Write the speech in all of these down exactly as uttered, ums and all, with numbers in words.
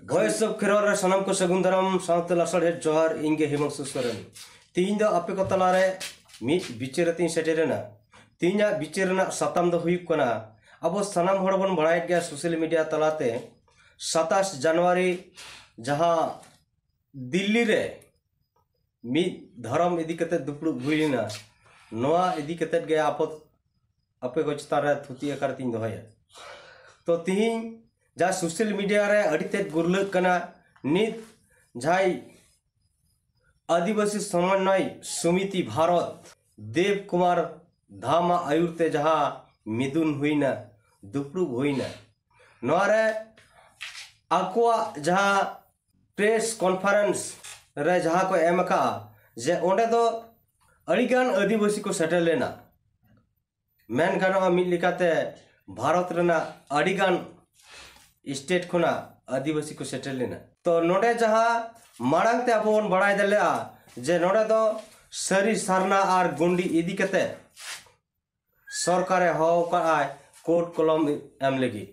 Voice of Kherwal ᱨᱮ ᱥᱟᱱᱟᱢ ᱠᱚ ᱥᱟᱹᱜᱩᱱ ᱫᱟᱨᱟᱢ ᱥᱟᱶᱛᱮ ᱞᱟᱥᱟᱲᱦᱮᱫ ᱡᱚᱦᱟᱨ᱾ ᱤᱧ ᱜᱮ ᱦᱤᱢᱟᱝᱥᱩ ᱥᱚᱨᱮᱱ᱾ ᱛᱤᱦᱤᱧ ᱫᱚ ᱟᱯᱮ ᱠᱚ ᱛᱟᱞᱟᱨᱮ ᱢᱤᱫ ᱵᱤᱪᱟᱹᱨ ᱟᱛᱮᱧ ᱥᱮᱴᱮᱨᱮᱱᱟ᱾ ᱛᱤᱦᱤᱧᱟᱜ ᱵᱤᱪᱟᱹᱨ ᱨᱮᱱᱟᱜ ᱥᱟᱛᱟᱢ ᱫᱚ ᱦᱩᱭᱩᱜ ᱠᱟᱱᱟ, ᱟᱵᱚ ᱥᱟᱱᱟᱢ ᱦᱚᱲ ᱵᱚᱱ ᱵᱟᱲᱟᱭᱮᱫ ᱜᱮᱭᱟ, ᱥᱳᱥᱟᱞ ᱢᱤᱰᱤᱭᱟ ᱛᱟᱞᱟᱛᱮ ᱥᱟᱛᱟᱥ ᱡᱟᱱᱩᱣᱟᱨᱤ ᱡᱟᱦᱟᱸ ᱫᱤᱞᱞᱤ ᱨᱮ ᱢᱤᱫ ᱫᱷᱚᱨᱚᱢ ᱤᱫᱤ ᱠᱟᱛᱮ ᱫᱩᱯᱲᱩᱵ ᱦᱩᱭ ᱞᱮᱱᱟ, ᱱᱚᱣᱟ ᱤᱫᱤ ᱠᱟᱛᱮ ᱜᱮ ᱟᱯᱚ ᱟᱯᱮ ᱠᱚ ᱪᱮᱛᱟᱱ ᱨᱮ ᱛᱷᱩᱛᱤ ᱟᱠᱟᱨ ᱛᱤᱧ ᱫᱚᱦᱚᱭᱟ᱾ ᱛᱚ ᱛᱤᱦᱤᱧ ᱡᱟ ᱥᱳᱥᱟᱞ ᱢᱤᱰᱤᱭᱟ ᱨᱮ ᱟᱹᱰᱤ ᱛᱮᱫ ᱜᱩᱨᱞᱟᱹᱜ ᱠᱟᱱᱟ, ᱱᱤᱛ ᱡᱟᱦᱟᱸᱭ ᱟᱹᱫᱤᱵᱟᱹᱥᱤ ᱥᱚᱢᱚᱱᱱᱚᱭ ᱥᱚᱢᱤᱛᱤ ᱵᱷᱟᱨᱚᱛ ᱫᱮᱵ ᱠᱩᱢᱟᱨ ᱫᱷᱟᱢᱟᱜ ᱟᱹᱭᱩᱨ ᱛᱮ ᱡᱟᱦᱟᱸ ᱢᱤᱫᱩᱱ ᱦᱩᱭᱱᱟ, ᱫᱩᱯᱲᱩᱵ ᱦᱩᱭᱱᱟ, ᱱᱚᱣᱟ ᱨᱮ ᱟᱠᱚᱣᱟᱜ ᱡᱟᱦᱟᱸ ᱯᱨᱮᱥ ᱠᱚᱱᱯᱷᱟᱨᱮᱱᱥ ᱨᱮ ᱡᱟᱦᱟᱸ ᱠᱚ ᱮᱢ ᱟᱠᱟᱫᱼᱟ, ᱡᱮ ᱚᱸᱰᱮ ᱫᱚ ᱟᱹᱰᱤᱜᱟᱱ ᱟᱹᱫᱤᱵᱟᱹᱥᱤ ᱠᱚ ᱥᱮᱴᱮᱨ ᱞᱮᱱᱟ, ᱢᱮᱱ ᱜᱟᱱᱚᱜᱼᱟ ᱢᱤᱫ ᱞᱮᱠᱟᱛᱮ ᱵᱷᱟᱨᱚᱛ ᱨᱮᱱᱟᱜ ᱟᱹᱰᱤᱜᱟᱱ ᱥᱴᱮᱴ ᱠᱷᱚᱱᱟᱜ ᱟᱹᱫᱤᱵᱟᱹᱥᱤ ᱠᱚ ᱥᱮᱴᱮᱨ ᱞᱮᱱᱟ᱾ ᱛᱚ ᱱᱚᱰᱮ ᱡᱟᱦᱟᱸ ᱢᱟᱲᱟᱝ ᱛᱮ ᱟᱵᱚ ᱵᱚᱱ ᱵᱟᱲᱟᱭ ᱫᱟᱲᱮᱭᱟᱜᱼᱟ ᱡᱮ ᱱᱚᱰᱮ ᱫᱚ ᱥᱟᱹᱨᱤ ᱥᱟᱨᱱᱟ ᱟᱨ ᱜᱩᱱᱰᱤ ᱤᱫᱤ ᱠᱟᱛᱮ ᱥᱚᱨᱠᱟᱨᱮ ᱦᱚᱦᱚ ᱟᱠᱟᱫᱼᱟᱭ ᱠᱳᱰ ᱠᱚᱞᱚᱢ ᱮᱢ ᱞᱟᱹᱜᱤᱫ,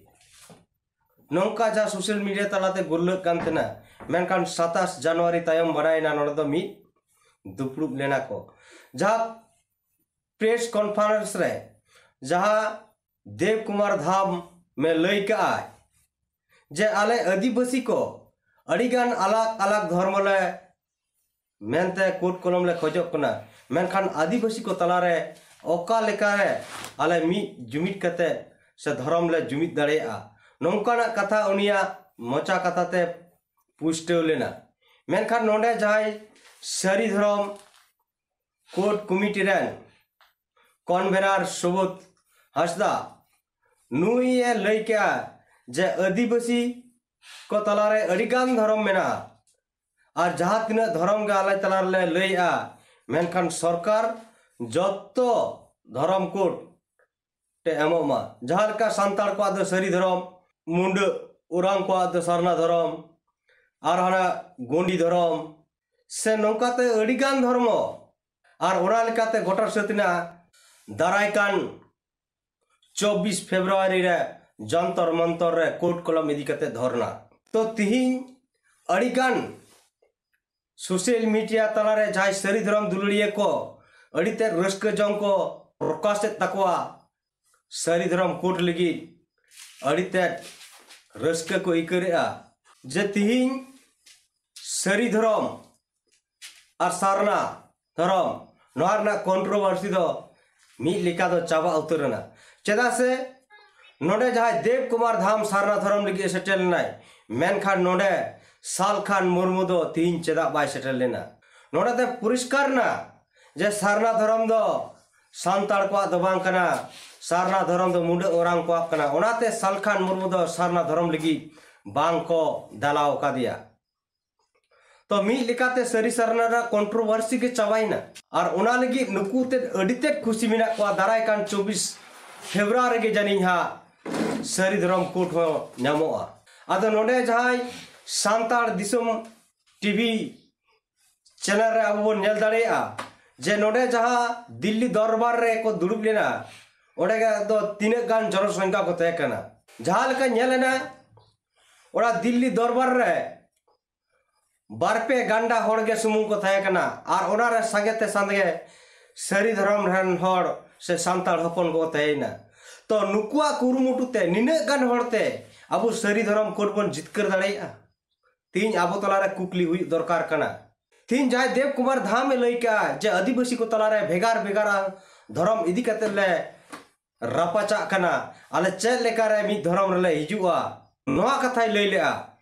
ᱱᱚᱝᱠᱟ ᱡᱟᱦᱟᱸ ᱥᱳᱥᱟᱞ ᱢᱤᱰᱤᱭᱟ ᱛᱟᱞᱟᱛᱮ ᱜᱩᱨᱞᱟᱹᱜ ᱠᱟᱱ ᱛᱟᱦᱮᱱᱟ᱾ ᱢᱮᱱᱠᱷᱟᱱ ᱥᱟᱛᱟᱥ ᱡᱟᱱᱩᱣᱟᱨᱤ ᱛᱟᱭᱚᱢ ᱵᱟᱲᱟᱭᱮᱱᱟ ᱱᱚᱰᱮ ᱫᱚ ᱢᱤᱫ ᱫᱩᱯᱲᱩᱵ ᱞᱮᱱᱟ ᱠᱚ, ᱡᱟᱦᱟᱸ ᱯᱨᱮᱥ ᱠᱚᱱᱯᱷᱟᱨᱮᱱᱥ ᱨᱮ ᱡᱟᱦᱟᱸ ᱫᱮᱵ ᱠᱩᱢᱟᱨ ᱫᱷᱟᱢ ᱢᱮ ᱞᱟᱹᱭ ᱠᱟᱜᱼᱟᱭ ᱡᱮ ᱟᱞᱮ ᱟᱹᱫᱤᱵᱟᱹᱥᱤ ᱠᱚ ᱟᱹᱰᱤᱜᱟᱱ ᱟᱞᱟᱜᱽ ᱟᱞᱟᱜᱽ ᱫᱷᱚᱨᱢᱚ ᱞᱮ ᱢᱮᱱᱛᱮ ᱠᱳᱰ ᱠᱚᱞᱚᱢ ᱞᱮ ᱠᱷᱚᱡᱚᱜ ᱠᱟᱱᱟ, ᱢᱮᱱᱠᱷᱟᱱ ᱟᱹᱫᱤᱵᱟᱹᱥᱤ ᱠᱚ ᱛᱟᱞᱟᱨᱮ ᱚᱠᱟ ᱞᱮᱠᱟᱨᱮ ᱟᱞᱮ ᱢᱤᱫ ᱡᱩᱢᱤᱫ ᱠᱟᱛᱮ ᱥᱮ ᱫᱷᱚᱨᱚᱢ ᱞᱮ ᱡᱩᱢᱤᱫ ᱫᱟᱲᱮᱭᱟᱜᱼᱟ, ᱱᱚᱝᱠᱟᱱᱟᱜ ᱠᱟᱛᱷᱟ ᱩᱱᱤᱭᱟᱜ ᱢᱚᱪᱟ ᱠᱟᱛᱷᱟ ᱛᱮ ᱯᱩᱥᱴᱟᱹᱣ ᱞᱮᱱᱟ᱾ ᱢᱮᱱᱠᱷᱟᱱ ᱱᱚᱰᱮ ᱡᱟᱦᱟᱸᱭ ᱥᱟᱹᱨᱤ ᱫᱷᱚᱨᱚᱢ ᱠᱳᱰ ᱠᱚᱢᱤᱴᱤ ᱨᱮᱱ ᱠᱚᱱᱵᱷᱮᱱᱟᱨ ᱥᱩᱵᱳᱫᱷ ᱦᱟᱸᱥᱫᱟ ᱱᱩᱭ ᱮ ᱞᱟᱹᱭ ᱠᱮᱜᱼᱟ ᱡᱮ ᱟᱹᱫᱤᱵᱟᱹᱥᱤ ᱠᱚ ᱛᱟᱞᱟᱨᱮ ᱟᱹᱰᱤᱜᱟᱱ ᱫᱷᱚᱨᱚᱢ ᱢᱮᱱᱟᱜᱼᱟ, ᱟᱨ ᱡᱟᱦᱟᱸ ᱛᱤᱱᱟᱹᱜ ᱫᱷᱚᱨᱚᱢ ᱜᱮ ᱟᱞᱮ ᱛᱟᱞᱟ ᱨᱮᱞᱮ ᱞᱟᱹᱭᱮᱜᱼᱟ, ᱢᱮᱱᱠᱷᱟᱱ ᱥᱚᱨᱠᱟᱨ ᱡᱚᱛᱚ ᱫᱷᱚᱨᱚᱢ ᱠᱳᱰ ᱛᱮ ᱮᱢᱚᱜ ᱢᱟ᱾ ᱡᱟᱦᱟᱸ ᱞᱮᱠᱟ ᱥᱟᱱᱛᱟᱲ ᱠᱚᱣᱟᱜ ᱫᱚ ᱥᱟᱹᱨᱤ ᱫᱷᱚᱨᱚᱢ, ᱢᱩᱰᱟᱹ ᱳᱨᱟᱝ ᱠᱚᱣᱟᱜ ᱫᱚ ᱥᱟᱨᱱᱟ ᱫᱷᱚᱨᱚᱢ, ᱟᱨ ᱦᱟᱱᱟ ᱜᱚᱸᱰᱤ ᱫᱷᱚᱨᱚᱢ, ᱥᱮ ᱱᱚᱝᱠᱟᱛᱮ ᱟᱹᱰᱤᱜᱟᱱ ᱫᱷᱚᱨᱢᱚ, ᱟᱨ ᱚᱱᱟ ᱞᱮᱠᱟᱛᱮ ᱜᱚᱴᱟ ᱥᱟᱹᱛ ᱮᱱᱟ ᱫᱟᱨᱟᱭ ᱠᱟᱱ ᱪᱚᱵᱵᱤᱥ ᱯᱷᱮᱵᱽᱨᱩᱣᱟᱨᱤ ᱨᱮ ᱡᱚᱱᱛᱚᱨ ᱢᱚᱱᱛᱚᱨ ᱨᱮ ᱠᱳᱰ ᱠᱚᱞᱚᱢ ᱤᱫᱤ ᱠᱟᱛᱮ ᱫᱷᱚᱨᱱᱟ᱾ ᱛᱚ ᱛᱤᱦᱤᱧ ᱟᱹᱰᱤᱜᱟᱱ ᱥᱳᱥᱟᱞ ᱢᱤᱰᱤᱭᱟ ᱛᱟᱞᱟᱨᱮ ᱡᱟᱦᱟᱸᱭ ᱥᱟᱹᱨᱤ ᱫᱷᱚᱨᱚᱢ ᱫᱩᱞᱟᱹᱲᱤᱭᱟᱹ ᱠᱚ ᱟᱹᱰᱤ ᱛᱮᱫ ᱨᱟᱹᱥᱠᱟᱹ ᱡᱚᱝ ᱠᱚ ᱯᱨᱚᱠᱟᱥᱮᱫ ᱛᱟᱠᱚᱣᱟ, ᱥᱟᱹᱨᱤ ᱫᱷᱚᱨᱚᱢ ᱠᱳᱰ ᱞᱟᱹᱜᱤᱫ ᱟᱹᱰᱤ ᱛᱮᱫ ᱨᱟᱹᱥᱠᱟᱹ ᱠᱚ ᱟᱹᱭᱠᱟᱹᱣᱮᱫᱼᱟ ᱡᱮ ᱛᱤᱦᱤᱧ ᱥᱟᱹᱨᱤ ᱫᱷᱚᱨᱚᱢ ᱟᱨ ᱥᱟᱨᱱᱟ ᱫᱷᱚᱨᱚᱢ, ᱱᱚᱣᱟ ᱨᱮᱱᱟᱜ ᱠᱚᱱᱴᱨᱳᱵᱷᱟᱨᱥᱤ ᱫᱚ ᱢᱤᱫ ᱞᱮᱠᱟ ᱫᱚ ᱪᱟᱵᱟ ᱩᱛᱟᱹᱨ ᱮᱱᱟ᱾ ᱪᱮᱫᱟᱜ ᱥᱮ ᱱᱚᱰᱮ ᱡᱟᱦᱟᱸᱭ ᱫᱮᱵ ᱠᱩᱢᱟᱨ ᱫᱷᱟᱢ ᱥᱟᱨᱱᱟ ᱫᱷᱚᱨᱚᱢ ᱞᱟᱹᱜᱤᱫ ᱮ ᱥᱮᱴᱮᱨ ᱞᱮᱱᱟᱭ, ᱢᱮᱱᱠᱷᱟᱱ ᱱᱚᱰᱮ ᱥᱟᱞᱠᱷᱟᱱ ᱢᱩᱨᱢᱩ ᱫᱚ ᱛᱤᱦᱤᱧ ᱪᱮᱫᱟᱜ ᱵᱟᱭ ᱥᱮᱴᱮᱨ ᱞᱮᱱᱟ? ᱱᱚᱰᱮ ᱫᱚ ᱯᱚᱨᱤᱥᱠᱟᱨ ᱮᱱᱟ ᱡᱮ ᱥᱟᱨᱱᱟ ᱫᱷᱚᱨᱚᱢ ᱫᱚ ᱥᱟᱱᱛᱟᱲ ᱠᱚᱣᱟᱜ ᱫᱚ ᱵᱟᱝ ᱠᱟᱱᱟ, ᱥᱟᱨᱱᱟ ᱫᱷᱚᱨᱚᱢ ᱫᱚ ᱢᱩᱰᱟᱹ ᱚᱨᱟᱝ ᱠᱚᱣᱟᱜ ᱠᱟᱱᱟ᱾ ᱚᱱᱟᱛᱮ ᱥᱟᱞᱠᱷᱟᱱ ᱢᱩᱨᱢᱩ ᱫᱚ ᱥᱟᱨᱱᱟ ᱫᱷᱚᱨᱚᱢ ᱞᱟᱹᱜᱤᱫ ᱵᱟᱝ ᱠᱚ ᱫᱟᱞᱟᱣ ᱟᱠᱟᱫᱮᱭᱟ᱾ ᱛᱚ ᱢᱤᱫ ᱞᱮᱠᱟᱛᱮ ᱥᱟᱹᱨᱤ ᱥᱟᱨᱱᱟ ᱨᱮᱱᱟᱜ ᱠᱚᱱᱴᱨᱳᱵᱷᱟᱨᱥᱤ ᱜᱮ ᱪᱟᱵᱟᱭᱮᱱᱟ᱾ ᱟᱨ ᱚᱱᱟ ᱞᱟᱹᱜᱤᱫ ᱱᱩᱠᱩ ᱛᱮᱫ ᱟᱹᱰᱤ ᱛᱮᱫ ᱠᱷᱩᱥᱤ ᱢᱮᱱᱟᱜ ᱠᱚᱣᱟ᱾ ᱫᱟᱨᱟᱭ ᱠᱟᱱ ᱪᱚᱵᱵᱤᱥ ᱯᱷᱮᱵᱽᱨᱩᱣᱟᱨᱤ ᱜᱮ ᱡᱟᱹᱱᱤᱡ ᱦᱟᱸᱜ ᱥᱟᱹᱨᱤ ᱫᱷᱚᱨᱚᱢ ᱠᱳᱰ ᱦᱚᱸ ᱧᱟᱢᱚᱜᱼᱟ᱾ ᱟᱫᱚ ᱱᱚᱰᱮ ᱡᱟᱦᱟᱸᱭ ᱥᱟᱱᱛᱟᱲ ᱫᱤᱥᱚᱢ ᱴᱤᱵᱷᱤ ᱪᱮᱱᱮᱞ ᱨᱮ ᱟᱵᱚ ᱵᱚᱱ ᱧᱮᱞ ᱫᱟᱲᱮᱭᱟᱜᱼᱟ ᱡᱮ ᱱᱚᱰᱮ ᱡᱟᱦᱟᱸ ᱫᱤᱞᱞᱤ ᱫᱚᱨᱵᱟᱨ ᱨᱮ ᱠᱚ ᱫᱩᱲᱩᱵ ᱞᱮᱱᱟ, ᱚᱸᱰᱮ ᱫᱚ ᱛᱤᱱᱟᱹᱜ ᱜᱟᱱ ᱡᱚᱱᱚᱥᱚᱝᱠᱷᱟ ᱠᱚ ᱛᱟᱦᱮᱸ ᱠᱟᱱᱟ? ᱡᱟᱦᱟᱸ ᱞᱮᱠᱟ ᱧᱮᱞ ᱮᱱᱟ, ᱚᱱᱟ ᱫᱤᱞᱞᱤ ᱫᱚᱨᱵᱟᱨ ᱨᱮ ᱵᱟᱨ ᱯᱮ ᱜᱟᱱᱰᱟ ᱦᱚᱲ ᱜᱮ ᱥᱩᱢᱩᱝ ᱠᱚ ᱛᱟᱦᱮᱸ ᱠᱟᱱᱟ᱾ ᱟᱨ ᱚᱱᱟ ᱨᱮ ᱥᱟᱸᱜᱮ ᱛᱮ ᱥᱟᱸᱜᱮ ᱥᱟᱹᱨᱤ ᱫᱷᱚᱨᱚᱢ ᱨᱮᱱ ᱦᱚᱲ ᱥᱮ ᱥᱟᱱᱛᱟᱲ ᱦᱚᱯᱚᱱ ᱠᱚ ᱛᱟᱦᱮᱸᱭᱮᱱᱟ᱾ ᱛᱚ ᱱᱩᱠᱩᱣᱟᱜ ᱠᱩᱨᱩᱢᱩᱴᱩ ᱛᱮ ᱱᱤᱱᱟᱹᱜ ᱜᱟᱱ ᱦᱚᱲ ᱛᱮ ᱟᱵᱚ ᱥᱟᱹᱨᱤ ᱫᱷᱚᱨᱚᱢ ᱠᱳᱰ ᱵᱚᱱ ᱡᱤᱛᱠᱟᱹᱨ ᱫᱟᱲᱮᱭᱟᱜᱼᱟ? ᱛᱤᱦᱤᱧ ᱟᱵᱚ ᱛᱟᱞᱟᱨᱮ ᱠᱩᱠᱞᱤ ᱦᱩᱭᱩᱜ ᱫᱚᱨᱠᱟᱨ ᱠᱟᱱᱟ᱾ ᱛᱤᱦᱤᱧ ᱡᱟᱦᱟᱸᱭ ᱫᱮᱵ ᱠᱩᱢᱟᱨ ᱫᱷᱟᱢ ᱮ ᱞᱟᱹᱭ ᱠᱟᱜᱼᱟ ᱡᱮ ᱟᱹᱫᱤᱵᱟᱹᱥᱤ ᱠᱚ ᱛᱟᱞᱟᱨᱮ ᱵᱷᱮᱜᱟᱨ ᱵᱷᱮᱜᱟᱨ ᱫᱷᱚᱨᱚᱢ ᱤᱫᱤ ᱠᱟᱛᱮ ᱞᱮ ᱨᱟᱯᱟᱪᱟᱜ ᱠᱟᱱᱟ, ᱟᱞᱮ ᱪᱮᱫ ᱞᱮᱠᱟᱨᱮ ᱢᱤᱫ ᱫᱷᱚᱨᱚᱢ ᱨᱮᱞᱮ ᱦᱤᱡᱩᱜᱼᱟ, ᱱᱚᱣᱟ ᱠᱟᱛᱷᱟᱭ ᱞᱟᱹᱭ ᱞᱮᱜᱼᱟ᱾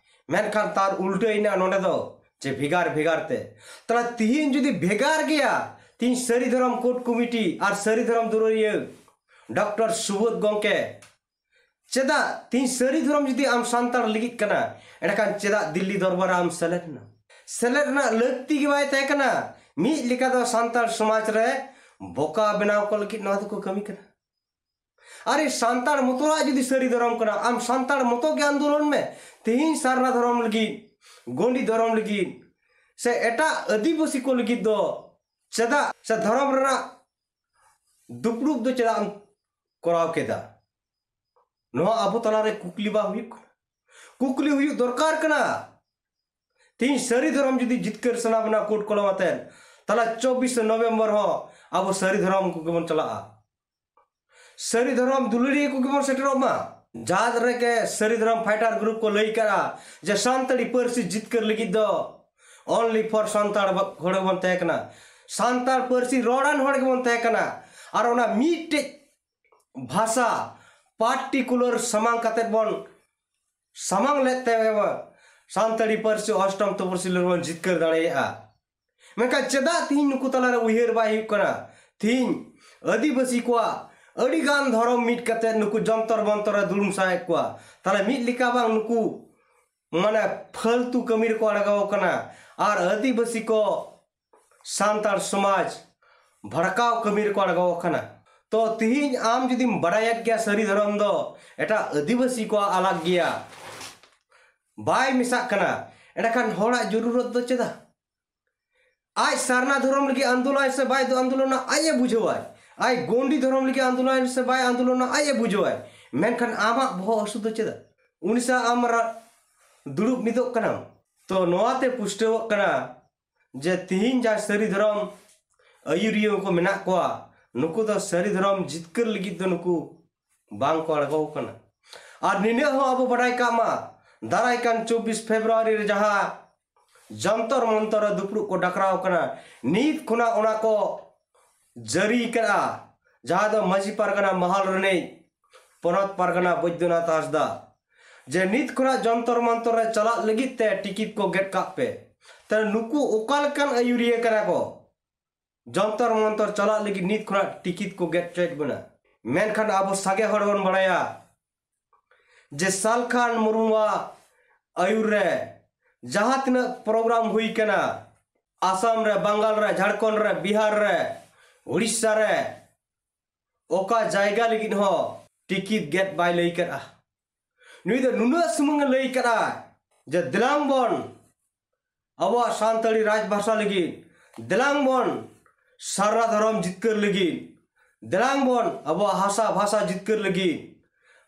ᱢᱮᱱᱠᱷᱟᱱ ᱛᱟᱨ ᱩᱞᱴᱟᱹᱭᱮᱱᱟ ᱱᱚᱰᱮ ᱫᱚ, ᱡᱮ ᱵᱷᱮᱜᱟᱨ ᱵᱷᱮᱜᱟᱨ ᱛᱮ᱾ ᱛᱟᱦᱞᱮ ᱛᱤᱦᱤᱧ ᱡᱩᱫᱤ ᱵᱷᱮᱜᱟᱨ ᱜᱮᱭᱟ, ᱛᱤᱦᱤᱧ ᱥᱟᱹᱨᱤ ᱫᱷᱚᱨᱚᱢ ᱠᱳᱰ ᱠᱚᱢᱤᱴᱤ ᱟᱨ ᱥᱟᱹᱨᱤ ᱫᱷᱚᱨᱚᱢ ᱫᱩᱞᱟᱹᱲᱤᱭᱟᱹ ᱰᱚᱠᱴᱚᱨ ᱥᱩᱵᱳᱫᱷ ᱜᱚᱢᱠᱮ, ᱪᱮᱫᱟᱜ ᱛᱤᱦᱤᱧ ᱥᱟᱹᱨᱤ ᱫᱷᱚᱨᱚᱢ ᱡᱩᱫᱤ ᱟᱢ ᱥᱟᱱᱛᱟᱲ ᱞᱟᱹᱜᱤᱫ ᱠᱟᱱᱟ, ᱮᱸᱰᱮᱠᱷᱟᱱ ᱪᱮᱫᱟᱜ ᱫᱤᱞᱞᱤ ᱫᱚᱨᱵᱟᱨ ᱨᱮ ᱟᱢ ᱥᱮᱞᱮᱫ ᱮᱱᱟ? ᱥᱮᱞᱮᱫ ᱨᱮᱱᱟᱜ ᱞᱟᱹᱠᱛᱤ ᱜᱮ ᱵᱟᱭ ᱛᱟᱦᱮᱸ ᱠᱟᱱᱟ᱾ ᱢᱤᱫ ᱞᱮᱠᱟ ᱫᱚ ᱥᱟᱱᱛᱟᱲ ᱥᱚᱢᱟᱡᱽ ᱨᱮ ᱵᱚᱠᱟ ᱵᱮᱱᱟᱣ ᱠᱚ ᱞᱟᱹᱜᱤᱫ ᱱᱚᱣᱟ ᱫᱚᱠᱚ ᱠᱟᱹᱢᱤ ᱠᱟᱱᱟ᱾ ᱟᱨᱮ ᱥᱟᱱᱛᱟᱲ ᱢᱚᱛᱚᱣᱟᱜ ᱡᱩᱫᱤ ᱥᱟᱹᱨᱤ ᱫᱷᱚᱨᱚᱢ ᱠᱟᱱᱟ, ᱟᱢ ᱥᱟᱱᱛᱟᱲ ᱢᱚᱛᱚ ᱜᱮ ᱟᱱᱫᱳᱞᱚᱱ ᱢᱮ᱾ ᱛᱤᱦᱤᱧ ᱥᱟᱨᱱᱟ ᱫᱷᱚᱨᱚᱢ ᱞᱟᱹᱜᱤᱫ, ᱜᱚᱸᱰᱤ ᱫᱷᱚᱨᱚᱢ ᱞᱟᱹᱜᱤᱫ, ᱥᱮ ᱮᱴᱟᱜ ᱟᱹᱫᱤᱵᱟᱹᱥᱤ ᱠᱚ ᱞᱟᱹᱜᱤᱫ ᱫᱚ ᱪᱮᱫᱟᱜ, ᱥᱮ ᱫᱷᱚᱨᱚᱢ ᱨᱮᱱᱟᱜ ᱫᱩᱯᱲᱩᱵ ᱫᱚ ᱪᱮᱫᱟᱜ ᱮᱢ ᱠᱚᱨᱟᱣ ᱠᱮᱫᱟ? ᱱᱚᱣᱟ ᱟᱵᱚ ᱛᱟᱞᱟᱨᱮ ᱠᱩᱠᱞᱤ ᱵᱟᱝ ᱦᱩᱭᱩᱜ ᱠᱟᱱᱟ? ᱠᱩᱠᱞᱤ ᱦᱩᱭᱩᱜ ᱫᱚᱨᱠᱟᱨ ᱠᱟᱱᱟ᱾ ᱛᱤᱦᱤᱧ ᱥᱟᱹᱨᱤ ᱫᱷᱚᱨᱚᱢ ᱡᱩᱫᱤ ᱡᱤᱛᱠᱟᱹᱨ ᱥᱟᱱᱟ ᱵᱚᱱᱟ ᱠᱳᱰ ᱠᱚᱞᱚᱢ ᱟᱛᱮᱫ, ᱛᱟᱦᱞᱮ ᱪᱚᱵᱵᱤᱥᱮ ᱱᱚᱵᱷᱮᱢᱵᱚᱨ ᱦᱚᱸ ᱟᱵᱚ ᱥᱟᱹᱨᱤ ᱫᱷᱚᱨᱚᱢ ᱠᱚᱜᱮ ᱵᱚᱱ ᱪᱟᱞᱟᱜᱼᱟ᱾ ᱥᱟᱹᱨᱤ ᱫᱷᱚᱨᱚᱢ ᱫᱩᱞᱟᱹᱲᱤᱭᱟᱹ ᱠᱚᱜᱮ ᱵᱚᱱ ᱥᱮᱴᱮᱨᱚᱜ ᱢᱟ᱾ ᱡᱟᱦᱟᱸ ᱨᱮᱜᱮ ᱥᱟᱹᱨᱤ ᱫᱷᱚᱨᱚᱢ fighter group ᱠᱚ ᱞᱟᱹᱭ ᱠᱟᱜᱼᱟ ᱡᱮ ᱥᱟᱱᱛᱟᱲᱤ ᱯᱟᱹᱨᱥᱤ ᱡᱤᱛᱠᱟᱹᱨ ᱞᱟᱹᱜᱤᱫ ᱫᱚ only for ᱥᱟᱱᱛᱟᱲ ᱦᱚᱲ ᱜᱮᱵᱚᱱ ᱛᱟᱦᱮᱸ ᱠᱟᱱᱟ, ᱥᱟᱱᱛᱟᱲ ᱯᱟᱹᱨᱥᱤ ᱨᱚᱲᱟᱱ ᱦᱚᱲ ᱜᱮᱵᱚᱱ ᱛᱟᱦᱮᱸ ᱠᱟᱱᱟ, ᱟᱨ ᱚᱱᱟ ᱢᱤᱫᱴᱮᱡ ᱵᱷᱟᱥᱟ particular ᱥᱟᱢᱟᱝ ᱠᱟᱛᱮᱫ ᱵᱚᱱ ᱥᱟᱢᱟᱝ ᱞᱮᱫ ᱛᱮ ᱥᱟᱱᱛᱟᱲᱤ ᱯᱟᱹᱨᱥᱤ ᱚᱥᱴᱚᱢ ᱛᱚᱯᱚᱥᱤᱞᱤ ᱨᱮᱵᱚᱱ ᱡᱤᱛᱠᱟᱹᱨ ᱫᱟᱲᱮᱭᱟᱜᱼᱟ᱾ ᱢᱮᱱᱠᱷᱟᱱ ᱪᱮᱫᱟᱜ ᱛᱤᱦᱤᱧ ᱱᱩᱠᱩ ᱛᱟᱞᱟᱨᱮ ᱩᱭᱦᱟᱹᱨ ᱵᱟᱭ ᱦᱩᱭᱩᱜ ᱠᱟᱱᱟ? ᱛᱤᱦᱤᱧ ᱟᱹᱫᱤᱵᱟᱹᱥᱤ ᱠᱚᱣᱟᱜ ᱟᱹᱰᱤ ᱜᱟᱱ ᱫᱷᱚᱨᱚᱢ ᱢᱤᱫ ᱠᱟᱛᱮ ᱱᱩᱠᱩ ᱡᱚᱱᱛᱚᱨ ᱢᱚᱱᱛᱚᱨ ᱨᱮ ᱫᱩᱲᱩᱵ ᱥᱟᱭᱮᱫ ᱠᱚᱣᱟ᱾ ᱛᱟᱦᱞᱮ ᱢᱤᱫ ᱞᱮᱠᱟ ᱵᱟᱝ ᱱᱩᱠᱩ ᱢᱟᱱᱮ ᱯᱷᱟᱹᱞᱛᱩ ᱠᱟᱹᱢᱤ ᱨᱮᱠᱚ ᱟᱬᱜᱟᱣ ᱠᱟᱱᱟ᱾ ᱟᱨ ᱟᱹᱫᱤᱵᱟᱹᱥᱤ ᱠᱚ ᱥᱟᱱᱛᱟᱲ ᱥᱚᱢᱟᱡᱽ ᱵᱷᱟᱲᱠᱟᱣ ᱠᱟᱹᱢᱤ ᱨᱮᱠᱚ ᱟᱬᱜᱚ ᱟᱠᱟᱱᱟ᱾ ᱛᱚ ᱛᱤᱦᱤᱧ ᱟᱢ ᱡᱩᱫᱤᱢ ᱵᱟᱲᱟᱭᱮᱫ ᱜᱮᱭᱟ ᱥᱟᱹᱨᱤ ᱫᱷᱚᱨᱚᱢ ᱫᱚ ᱮᱴᱟᱜ ᱟᱹᱫᱤᱵᱟᱹᱥᱤ ᱠᱚᱣᱟᱜ ᱟᱞᱟᱜᱽ ᱜᱮᱭᱟ, ᱵᱟᱭ ᱢᱮᱥᱟᱜ ᱠᱟᱱᱟ, ᱮᱸᱰᱮᱠᱷᱟᱱ ᱦᱚᱲᱟᱜ ᱡᱚᱨᱩᱨᱚᱛ ᱫᱚ ᱪᱮᱫᱟᱜ? ᱟᱡ ᱥᱟᱨᱱᱟ ᱫᱷᱚᱨᱚᱢ ᱞᱟᱹᱜᱤᱫ ᱟᱱᱫᱳᱞᱚᱱᱟᱭ ᱥᱮ ᱵᱟᱭ ᱟᱱᱫᱳᱞᱚᱱᱟ, ᱟᱡ ᱮ ᱵᱩᱡᱷᱟᱹᱣᱟᱭ᱾ ᱟᱡ ᱜᱚᱱᱰᱤ ᱫᱷᱚᱨᱚᱢ ᱞᱟᱹᱜᱤᱫ ᱟᱱᱫᱳᱞᱚᱱᱟᱭ ᱥᱮ ᱵᱟᱭ ᱟᱱᱫᱳᱞᱚᱱᱟ, ᱟᱡ ᱮ ᱵᱩᱡᱷᱟᱹᱣᱟᱭ᱾ ᱢᱮᱱᱠᱷᱟᱱ ᱟᱢᱟᱜ ᱵᱚᱦᱚᱜ ᱦᱟᱹᱥᱩ ᱫᱚ ᱪᱮᱫᱟᱜ? ᱩᱱᱤ ᱥᱟᱶ ᱟᱢ ᱨᱟ-, ᱫᱩᱲᱩᱵ ᱢᱤᱫᱚᱜ ᱠᱟᱱᱟᱢ᱾ ᱛᱚ ᱱᱚᱣᱟᱛᱮ ᱯᱩᱥᱴᱟᱹᱣᱚᱜ ᱠᱟᱱᱟ ᱡᱮ ᱛᱤᱦᱤᱧ ᱡᱟᱦᱟᱸ ᱥᱟᱹᱨᱤ ᱫᱷᱚᱨᱚᱢ ᱟᱹᱭᱩᱨᱤᱭᱟᱹ ᱠᱚ ᱢᱮᱱᱟᱜ ᱠᱚᱣᱟ, ᱱᱩᱠᱩ ᱫᱚ ᱥᱟᱹᱨᱤ ᱫᱷᱚᱨᱚᱢ ᱡᱤᱛᱠᱟᱹᱨ ᱞᱟᱹᱜᱤᱫ ᱫᱚ ᱱᱩᱠᱩ ᱵᱟᱝ ᱠᱚ ᱟᱬᱜᱚ ᱟᱠᱟᱱᱟ᱾ ᱟᱨ ᱱᱤᱱᱟᱹᱜ ᱦᱚᱸ ᱟᱵᱚ ᱵᱟᱰᱟᱭ ᱠᱟᱜ ᱢᱟ, ᱫᱟᱨᱟᱭ ᱠᱟᱱ ᱪᱚᱵᱵᱤᱥ ᱯᱷᱮᱵᱽᱨᱩᱣᱟᱨᱤ ᱨᱮ ᱡᱟᱦᱟᱸ ᱡᱚᱱᱛᱚᱨ ᱢᱚᱱᱛᱚᱨ ᱨᱮ ᱫᱩᱯᱲᱩᱵ ᱠᱚ ᱰᱟᱠᱨᱟᱣ ᱠᱟᱱᱟ, ᱱᱤᱛ ᱠᱷᱚᱱᱟᱜ ᱚᱱᱟ ᱠᱚ ᱡᱟᱹᱨᱤ ᱠᱟᱜᱼᱟ, ᱡᱟᱦᱟᱸ ᱫᱚ ᱢᱟᱹᱡᱷᱤ ᱯᱟᱨᱜᱟᱱᱟ ᱢᱟᱦᱟᱞ ᱨᱤᱱᱤᱡ ᱯᱚᱱᱚᱛ ᱯᱟᱨᱜᱟᱱᱟ ᱵᱳᱭᱫᱚᱱᱟᱛᱷ ᱦᱟᱸᱥᱫᱟ, ᱡᱮ ᱱᱤᱛ ᱠᱷᱚᱱᱟᱜ ᱡᱚᱱᱛᱚᱨ ᱢᱚᱱᱛᱚᱨ ᱨᱮ ᱪᱟᱞᱟᱜ ᱞᱟᱹᱜᱤᱫ ᱛᱮ ᱴᱤᱠᱤᱴ ᱠᱚ ᱜᱮᱫ ᱠᱟᱜ ᱯᱮ᱾ ᱛᱟᱦᱞᱮ ᱱᱩᱠᱩ ᱚᱠᱟ ᱞᱮᱠᱟᱱ ᱟᱹᱭᱩᱨᱤᱭᱟᱹ ᱠᱟᱱᱟ ᱠᱚ? ᱡᱚᱱᱛᱚᱨ ᱢᱚᱱᱛᱚᱨ ᱪᱟᱞᱟᱜ ᱞᱟᱹᱜᱤᱫ ᱱᱤᱛ ᱠᱷᱚᱱᱟᱜ ᱴᱤᱠᱤᱴ ᱠᱚ ᱜᱮᱫ ᱦᱚᱪᱚᱭᱮᱫ ᱵᱚᱱᱟ᱾ ᱢᱮᱱᱠᱷᱟᱱ ᱟᱵᱚ ᱥᱟᱸᱜᱮ ᱦᱚᱲ ᱵᱚᱱ ᱵᱟᱲᱟᱭᱟ ᱡᱮ ᱥᱟᱞᱠᱷᱟᱱ ᱢᱩᱨᱢᱩᱣᱟᱜ ᱟᱹᱭᱩᱨ ᱨᱮ ᱡᱟᱦᱟᱸ ᱛᱤᱱᱟᱹᱜ ᱯᱨᱳᱜᱨᱟᱢ ᱦᱩᱭ ᱠᱟᱱᱟ, ᱟᱥᱟᱢ ᱨᱮ, ᱵᱟᱝᱜᱟᱞ ᱨᱮ, ᱡᱷᱟᱲᱠᱷᱚᱸᱰ ᱨᱮ, ᱵᱤᱦᱟᱨ ᱨᱮ, ᱩᱲᱤᱥᱥᱟ ᱨᱮ, ᱚᱠᱟ ᱡᱟᱭᱜᱟ ᱞᱟᱹᱜᱤᱫ ᱦᱚᱸ ᱴᱤᱠᱤᱴ ᱜᱮᱫ ᱵᱟᱭ ᱞᱟᱹᱭ ᱠᱟᱫᱼᱟ᱾ ᱱᱩᱭ ᱫᱚ ᱱᱩᱱᱟᱹᱜ ᱥᱩᱢᱩᱝ ᱮ ᱞᱟᱹᱭ ᱠᱟᱫᱼᱟ ᱡᱮ ᱫᱮᱞᱟᱝ ᱵᱚᱱ ᱟᱵᱚᱣᱟᱜ ᱥᱟᱱᱛᱟᱲᱤ ᱨᱟᱡᱽ ᱵᱷᱟᱥᱟ ᱞᱟᱹᱜᱤᱫ, ᱫᱮᱞᱟᱝ ᱵᱚᱱ ᱥᱟᱨᱱᱟ ᱫᱷᱚᱨᱚᱢ ᱡᱤᱛᱠᱟᱹᱨ ᱞᱟᱹᱜᱤᱫ, ᱫᱮᱞᱟᱝ ᱵᱚᱱ ᱟᱵᱚᱣᱟᱜ ᱦᱟᱥᱟ ᱵᱷᱟᱥᱟ ᱡᱤᱛᱠᱟᱹᱨ ᱞᱟᱹᱜᱤᱫ,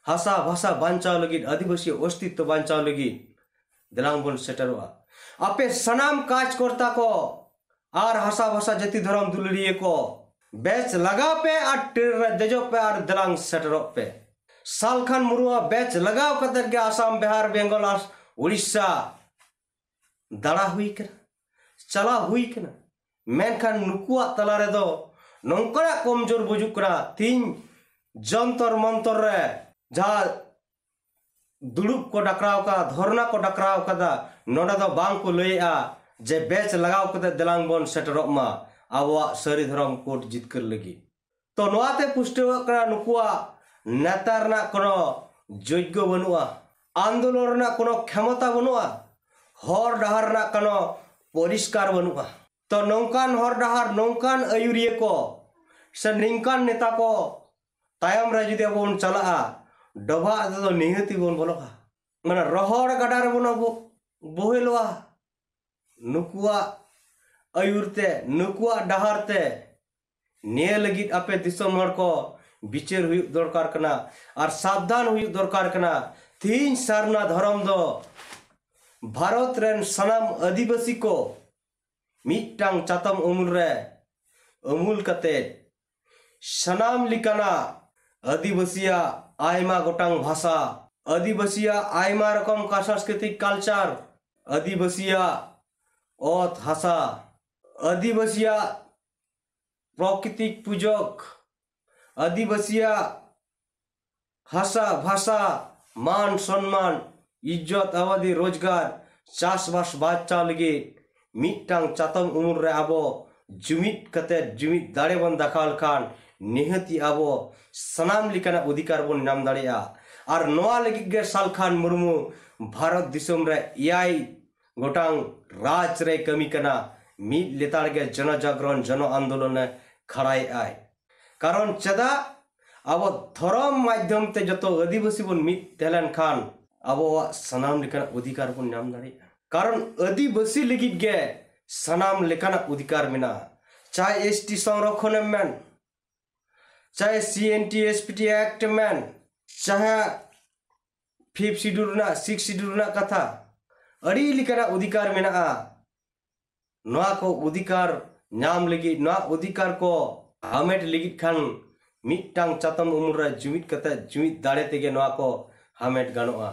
ᱦᱟᱥᱟ ᱵᱷᱟᱥᱟ ᱵᱟᱧᱪᱟᱣ ᱞᱟᱹᱜᱤᱫ, ᱟᱹᱫᱤᱵᱟᱹᱥᱤ ᱚᱥᱛᱤᱛᱛᱚ ᱵᱟᱧᱪᱟᱣ ᱞᱟᱹᱜᱤᱫ ᱫᱮᱞᱟᱝ ᱵᱚᱱ ᱥᱮᱴᱮᱨᱚᱜᱼᱟ᱾ ᱟᱯᱮ ᱥᱟᱱᱟᱢ ᱠᱟᱡᱽᱠᱚᱨᱛᱟ ᱠᱚ ᱟᱨ ᱦᱟᱥᱟ ᱵᱷᱟᱥᱟ ᱡᱟᱹᱛᱤ ᱫᱷᱚᱨᱚᱢ ᱫᱩᱞᱟᱹᱲᱤᱭᱟᱹ ᱠᱚ, ᱵᱮᱪ ᱞᱟᱜᱟᱣ ᱯᱮ ᱟᱨ ᱴᱨᱮᱱ ᱨᱮ ᱫᱮᱡᱚᱜ ᱯᱮ ᱟᱨ ᱫᱮᱞᱟᱝ ᱥᱮᱴᱮᱨᱚᱜ ᱯᱮ᱾ ᱥᱟᱞᱠᱷᱟᱱ ᱢᱩᱨᱢᱩᱣᱟᱜ ᱵᱮᱪ ᱞᱟᱜᱟᱣ ᱠᱟᱛᱮ ᱜᱮ ᱟᱥᱟᱢ, ᱵᱤᱦᱟᱨ, ᱵᱮᱝᱜᱚᱞ ᱟᱨ ᱩᱲᱤᱥᱥᱟ ᱫᱟᱬᱟ ᱦᱩᱭ ᱠᱟᱱᱟ, ᱪᱟᱞᱟᱣ ᱦᱩᱭ ᱠᱟᱱᱟ᱾ ᱢᱮᱱᱠᱷᱟᱱ ᱱᱩᱠᱩᱣᱟᱜ ᱛᱟᱞᱟ ᱨᱮᱫᱚ ᱱᱚᱝᱠᱟᱱᱟᱜ ᱠᱚᱢᱡᱳᱨ ᱵᱩᱡᱩᱜ ᱠᱟᱱᱟ᱾ ᱛᱤᱦᱤᱧ ᱡᱚᱱᱛᱚᱨ ᱢᱚᱱᱛᱚᱨ ᱨᱮ ᱡᱟᱦᱟᱸ ᱫᱩᱲᱩᱵ ᱠᱚ ᱰᱟᱠᱨᱟᱣ ᱠᱟᱫᱟ, ᱫᱷᱚᱨᱱᱟ ᱠᱚ ᱰᱟᱠᱨᱟᱣ ᱠᱟᱫᱟ, ᱱᱚᱰᱮ ᱫᱚ ᱵᱟᱝ ᱠᱚ ᱞᱟᱹᱭᱮᱜᱼᱟ ᱡᱮ ᱵᱮᱪ ᱞᱟᱜᱟᱣ ᱠᱟᱛᱮ ᱫᱮᱞᱟᱝ ᱵᱚᱱ ᱥᱮᱴᱮᱨᱚᱜ ᱢᱟ, ᱟᱵᱚᱣᱟᱜ ᱥᱟᱹᱨᱤ ᱫᱷᱚᱨᱚᱢ ᱠᱳᱰ ᱡᱤᱛᱠᱟᱹᱨ ᱞᱟᱹᱜᱤᱫ᱾ ᱛᱚ ᱱᱚᱣᱟᱛᱮ ᱯᱩᱥᱴᱟᱹᱣᱚᱜ ᱠᱟᱱᱟ ᱱᱩᱠᱩᱣᱟᱜ ᱱᱮᱛᱟ ᱨᱮᱱᱟᱜ ᱠᱳᱱᱳ ᱡᱳᱜᱽᱜᱚ ᱵᱟᱹᱱᱩᱜᱼᱟ, ᱟᱱᱫᱳᱞᱚᱱ ᱨᱮᱱᱟᱜ ᱠᱳᱱᱳ ᱠᱷᱮᱢᱚᱛᱟ ᱵᱟᱹᱱᱩᱜᱼᱟ, ᱦᱚᱨ ᱰᱟᱦᱟᱨ ᱨᱮᱱᱟᱜ ᱠᱳᱱᱳ ᱯᱚᱨᱤᱥᱠᱟᱨ ᱵᱟᱹᱱᱩᱜᱼᱟ᱾ ᱛᱚ ᱱᱚᱝᱠᱟᱱ ᱦᱚᱨ ᱰᱟᱦᱟᱨ, ᱱᱚᱝᱠᱟᱱ ᱟᱹᱭᱩᱨᱤᱭᱟᱹ ᱠᱚ ᱥᱮ ᱱᱤᱝᱠᱟᱱ ᱱᱮᱛᱟ ᱠᱚ ᱛᱟᱭᱚᱢ ᱨᱮ ᱡᱩᱫᱤ ᱟᱵᱚ ᱵᱚᱱ ᱪᱟᱞᱟᱜᱼᱟ, ᱰᱚᱵᱷᱟᱜ ᱨᱮᱫᱚ ᱱᱤᱦᱟᱹᱛᱤ ᱵᱚᱱ ᱵᱚᱞᱚᱜᱼᱟ, ᱢᱟᱱᱮ ᱨᱚᱦᱚᱲ ᱜᱟᱰᱟ ᱨᱮᱵᱚᱱ ᱟᱵᱚ ᱵᱚᱦᱮᱞᱚᱜᱼᱟ᱾ ᱱᱩᱠᱩᱣᱟᱜ ᱟᱹᱭᱩᱨ ᱛᱮ, ᱱᱩᱠᱩᱣᱟᱜ ᱰᱟᱦᱟᱨ ᱛᱮ ᱱᱤᱭᱟᱹ ᱞᱟᱹᱜᱤᱫ ᱟᱯᱮ ᱫᱤᱥᱚᱢ ᱦᱚᱲ ᱠᱚ ᱵᱤᱪᱟᱹᱨ ᱦᱩᱭᱩᱜ ᱫᱚᱨᱠᱟᱨ ᱠᱟᱱᱟ ᱟᱨ ᱥᱟᱵᱫᱷᱟᱱ ᱦᱩᱭᱩᱜ ᱫᱚᱨᱠᱟᱨ ᱠᱟᱱᱟ᱾ ᱛᱤᱦᱤᱧ ᱥᱟᱨᱱᱟ ᱫᱷᱚᱨᱚᱢ ᱫᱚ ᱵᱷᱟᱨᱚᱛ ᱨᱮᱱ ᱥᱟᱱᱟᱢ ᱟᱹᱫᱤᱵᱟᱹᱥᱤ ᱠᱚ ᱢᱤᱫᱴᱟᱝ ᱪᱟᱛᱚᱢ ᱩᱢᱩᱞ ᱨᱮ ᱩᱢᱩᱞ ᱠᱟᱛᱮ ᱥᱟᱱᱟᱢ ᱞᱮᱠᱟᱱᱟᱜ ᱟᱹᱫᱤᱵᱟᱹᱥᱤᱭᱟᱜ ᱟᱭᱢᱟ ᱜᱚᱴᱟᱝ ᱵᱷᱟᱥᱟ, ᱟᱹᱫᱤᱵᱟᱹᱥᱤᱭᱟᱜ ᱟᱭᱢᱟ ᱨᱚᱠᱚᱢ ᱠᱟ-, ᱥᱟᱝᱥᱠᱨᱤᱛᱤᱠ ᱠᱟᱞᱪᱟᱨ, ᱟᱹᱫᱤᱵᱟᱹᱥᱤᱭᱟᱜ ᱚᱛ ᱦᱟᱥᱟ, ᱟᱹᱫᱤᱵᱟᱹᱥᱤᱭᱟᱜ ᱯᱨᱚᱠᱤᱛᱤᱠ ᱯᱩᱡᱚᱠ, ᱟᱹᱫᱤᱵᱟᱹᱥᱤᱭᱟᱜ ᱦᱟᱥᱟ ᱵᱷᱟᱥᱟ, ᱢᱟᱱ ᱥᱚᱱᱢᱟᱱ, ᱤᱡᱽᱡᱚᱛ ᱟᱵᱟᱫᱤ, ᱨᱳᱡᱽᱜᱟᱨ, ᱪᱟᱥᱵᱟᱥ ᱵᱟᱧᱪᱟᱣ ᱞᱟᱹᱜᱤᱫ ᱢᱤᱫᱴᱟᱝ ᱪᱟᱛᱚᱢ ᱩᱢᱩᱞ ᱨᱮ ᱟᱵᱚ ᱡᱩᱢᱤᱫ ᱠᱟᱛᱮ, ᱡᱩᱢᱤᱫ ᱫᱟᱲᱮ ᱵᱚᱱ ᱫᱟᱠᱷᱟᱣ ᱞᱮᱠᱷᱟᱱ ᱱᱤᱦᱟᱹᱛᱤ ᱟᱵᱚ ᱥᱟᱱᱟᱢ ᱞᱮᱠᱟᱱᱟᱜ ᱚᱫᱷᱤᱠᱟᱨ ᱵᱚᱱ ᱧᱟᱢ ᱫᱟᱲᱮᱭᱟᱜᱼᱟ᱾ ᱟᱨ ᱱᱚᱣᱟ ᱞᱟᱹᱜᱤᱫ ᱜᱮ ᱥᱟᱞᱠᱷᱟᱱ ᱢᱩᱨᱢᱩ ᱵᱷᱟᱨᱚᱛ ᱫᱤᱥᱚᱢ ᱨᱮ ᱮᱭᱟᱭ ᱜᱚᱴᱟᱝ ᱨᱟᱡᱽ ᱨᱮᱭ ᱠᱟᱹᱢᱤ ᱠᱟᱱᱟ᱾ ᱢᱤᱫ ᱞᱮᱛᱟᱲ ᱜᱮ ᱡᱚᱱᱚ ᱡᱟᱜᱽᱨᱚᱱ, ᱡᱚᱱᱚ ᱟᱱᱫᱳᱞᱚᱱᱮ ᱠᱷᱟᱲᱟᱭᱮᱫᱼᱟᱭ᱾ ᱠᱟᱨᱚᱱ ᱪᱮᱫᱟᱜ? ᱟᱵᱚ ᱫᱷᱚᱨᱚᱢ ᱢᱟᱫᱽᱫᱷᱚᱢ ᱛᱮ ᱡᱚᱛᱚ ᱟᱹᱫᱤᱵᱟᱹᱥᱤ ᱵᱚᱱ ᱢᱤᱫ ᱛᱟᱦᱮᱸ ᱞᱮᱱᱠᱷᱟᱱ ᱟᱵᱚᱣᱟᱜ ᱥᱟᱱᱟᱢ ᱞᱮᱠᱟᱱᱟᱜ ᱚᱫᱷᱤᱠᱟᱨ ᱵᱚᱱ ᱧᱟᱢ ᱫᱟᱲᱮᱭᱟᱜᱼᱟ᱾ ᱠᱟᱨᱚᱱ ᱟᱹᱫᱤᱵᱟᱹᱥᱤ ᱞᱟᱹᱜᱤᱫ ᱜᱮ ᱥᱟᱱᱟᱢ ᱞᱮᱠᱟᱱᱟᱜ ᱚᱫᱷᱤᱠᱟᱨ ᱢᱮᱱᱟᱜᱼᱟ᱾ ᱪᱟᱦᱮ ᱮᱥ ᱴᱤ ᱥᱚᱝᱨᱚᱠᱷᱚᱱᱮᱢ ᱢᱮᱱ, ᱪᱟᱦᱮ C N T S P T act ᱮᱢ ᱢᱮᱱ, ᱪᱟᱦᱮ ᱯᱷᱤᱯᱛᱷ ᱥᱤᱰᱩᱞ ᱨᱮᱱᱟᱜ, ᱥᱤᱠᱥ ᱥᱤᱰᱩᱞ ᱨᱮᱱᱟᱜ ᱠᱟᱛᱷᱟ, ᱟᱹᱰᱤ ᱞᱮᱠᱟᱱᱟᱜ ᱚᱫᱷᱤᱠᱟᱨ ᱢᱮᱱᱟᱜᱼᱟ᱾ ᱱᱚᱣᱟ ᱠᱚ ᱚᱫᱷᱤᱠᱟᱨ ᱧᱟᱢ ᱞᱟᱹᱜᱤᱫ, ᱱᱚᱣᱟ ᱚᱫᱷᱤᱠᱟᱨ ᱠᱚ ᱦᱟᱢᱮᱴ ᱞᱟᱹᱜᱤᱫ ᱠᱷᱟᱱ, ᱢᱤᱫᱴᱟᱝ ᱪᱟᱛᱚᱢ ᱩᱢᱩᱞ ᱨᱮ ᱡᱩᱢᱤᱫ ᱠᱟᱛᱮ, ᱡᱩᱢᱤᱫ ᱫᱟᱲᱮ ᱛᱮᱜᱮ ᱱᱚᱣᱟ ᱠᱚ ᱦᱟᱢᱮᱴ ᱜᱟᱱᱚᱜᱼᱟ᱾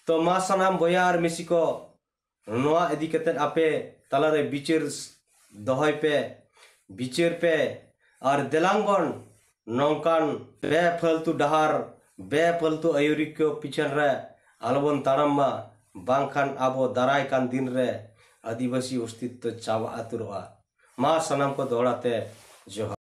ᱛᱚ ᱢᱟ ᱥᱟᱱᱟᱢ ᱵᱚᱭᱦᱟ ᱟᱨ ᱢᱤᱥᱤ ᱠᱚ, ᱱᱚᱣᱟ ᱤᱫᱤ ᱠᱟᱛᱮ ᱟᱯᱮ ᱛᱟᱞᱟᱨᱮ ᱵᱤᱪᱟᱹᱨ ᱫᱚᱦᱚᱭ ᱯᱮ, ᱵᱤᱪᱟᱹᱨ ᱯᱮ, ᱟᱨ ᱫᱮᱞᱟᱝ ᱵᱚᱱ ᱱᱚᱝᱠᱟᱱ ᱵᱮᱯᱷᱟᱞᱛᱩ ᱰᱟᱦᱟᱨ, ᱵᱮᱯᱷᱟᱞᱛᱩ ᱟᱹᱭᱩᱨᱤ ᱠᱚ ᱯᱤᱪᱷᱚᱱ ᱨᱮ ᱟᱞᱚᱵᱚᱱ ᱛᱟᱲᱟᱢ ᱢᱟ, ᱵᱟᱝᱠᱷᱟᱱ ᱟᱵᱚ ᱫᱟᱨᱟᱭ ᱠᱟᱱ ᱫᱤᱱ ᱨᱮ ᱟᱹᱫᱤᱵᱟᱹᱥᱤ ᱚᱥᱛᱤᱛᱛᱚ ᱪᱟᱵᱟ ᱩᱛᱟᱹᱨᱚᱜᱼᱟ᱾ ᱢᱟ ᱥᱟᱱᱟᱢ ᱠᱚ ᱫᱚᱦᱲᱟ ᱛᱮ ᱡᱚᱦᱟᱨ᱾